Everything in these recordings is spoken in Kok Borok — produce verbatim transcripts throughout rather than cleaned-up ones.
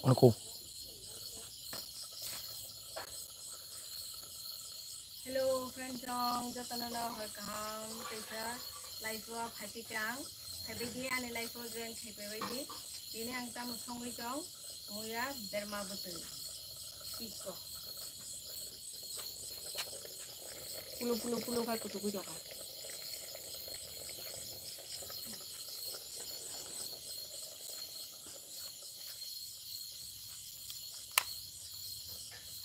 Ano ko. Hello, friend chong, jotono no hor kaham, kaisa live o phaipi kang, phaibai di ani live o join khaipai bai di. Tini ang tamo songwi tong, muya berma bwtwi. Iko. Pulo, pulo, pulo khai kutukwi tongkha.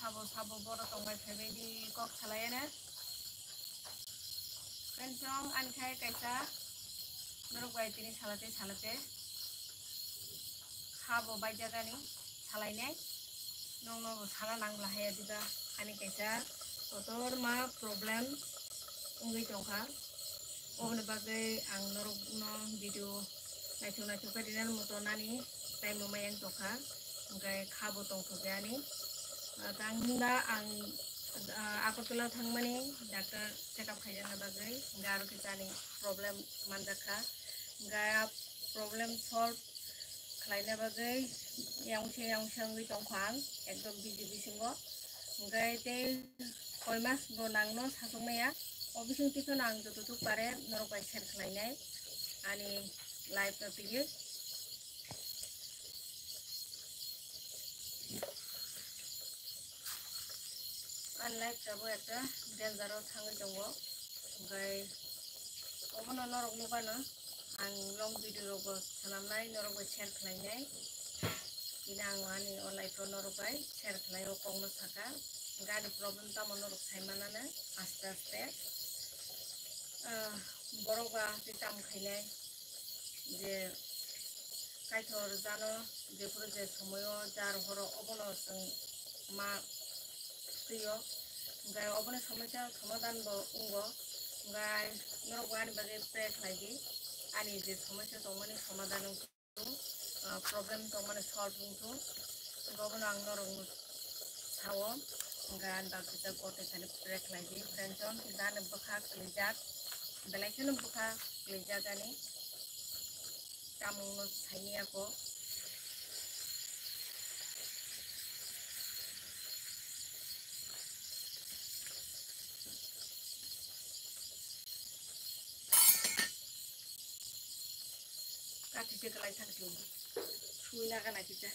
Sabo sabo boro tongbai phaibai di kok salai ene. Friend chong ani khai kaisa norok bai tini salate salate. Sabo baijak ani salainai. Nokno bo sana nang lahai adiba ani kaisa kotorma problem wngwi tongkha. Oboni bagwi ang norokno video naithok naithok khe rinani moto nani time bo mayang tongkha, hwnkhe kha bo tongthokya ani. Ah, tang hwnba ang, ah, Agartala thangmani doctor check up khaijakna bagwi, hwnkhe aro khe chani problem manjakha, hwnkhe problem solve khlaina bagwi yang se yang se wngwi tongkha ang ekdom busy bisingo, hwnkhe tei koi mas bo nangno sasok maya. O bising twiphano ang joto thuk pare norok bai share khlainai ani life no twiwi. Ani life tabuk ekta danger o thangwi tongo, hwnkhe obono norok nukano ang long video rok bo swnamnai, norok bai share khlainai. Tini ang ani o life o norok bai share khlai o kokno saka, hwnkhe ani problem tamo norok sai manana aste aste. Ah, borok ba tei tamo khainai je Kaitor jano jephuru je somoyo jar horo obono chwng ma twiyo, hwnkhe oboni somosya somadan bo wngo, hwnkhe norok bo ani bagwi pray khlai di, ani je somosya tongmani somadan wngthung, ah, problem tongmani solve wngthung, hwnkhe obono ang norok sao, hwnkhe ani bagwi kisa gotoi thani pray khlai di, friend chong, jani bwkha klijak, belai kheno bwkha klijak ani. Tamungno saimiyako. Kathi se kalai thang se. Sui na gana kisa.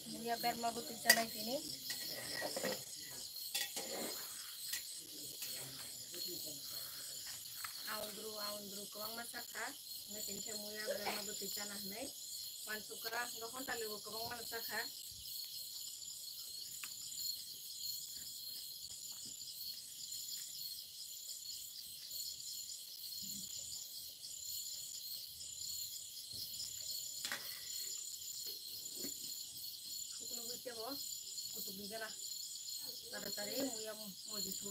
Muya berma bwtwi chanai tini. Aundru, aundru kwbangma chakha. Hwnwi tini khe muya berma bwtwi chana hwnwi. Wansukha, hwnkhe honta lego kwbangma chakha. Suklo bai tebo kutuk ni gana. Tara tari muya moji su.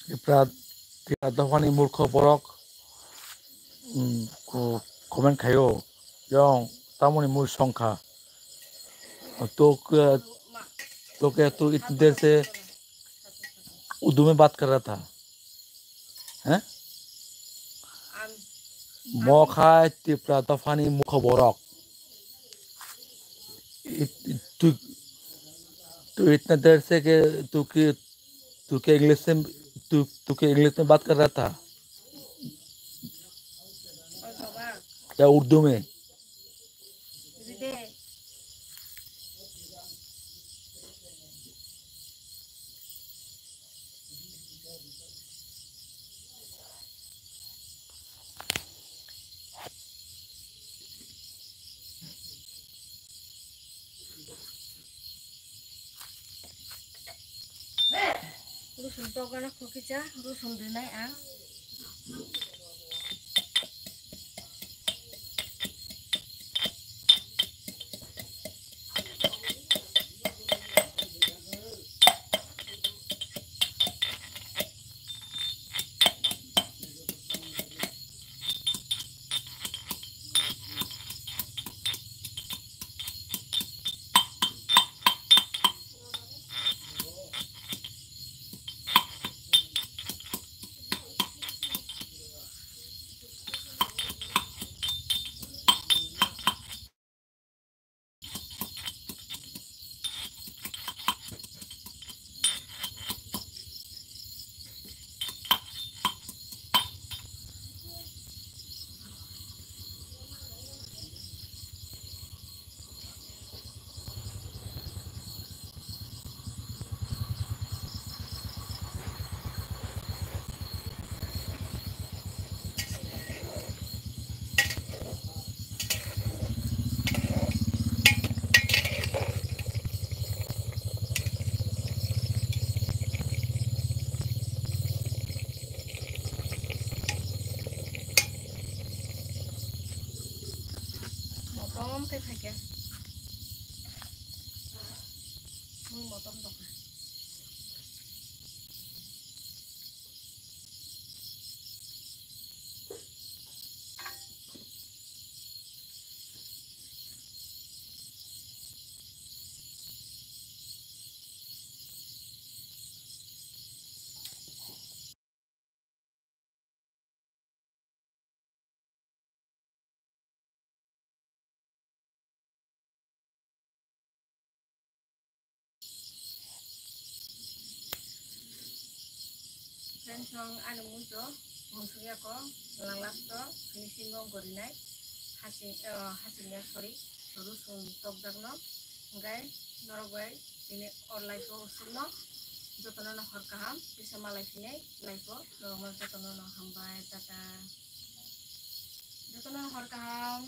Tipra, Tipra dophani murkho borok, um, ko-, comment khaio, "Yong, tamoni mui songkha. To kya, to kya tu itne der se urdu mein baat kar raha tha?" He? Am-, Mo khai Tipra dophani mukha borok. It-, it-, tu, tu itna der se ke, tu ke, tu ke English se, tu, tu ke English mein baat kar raha tha? Or baba. Ya Urdu mein? Ride. Rusun tokgana khukisa, rusun rinai ang. Motom khe phaikha. Mui motom tongkha. Friends, ang ani mui to munsuk yako, lang last o finishing o gorinai, hasing, eh, hasing ya, sorry, rusun tokjakno, hingkai norok bai tini or life o usukno jotono no hor kaham, kisa malai phinai life o norokno jotono no hambai, tata. Jotono no hor kaham.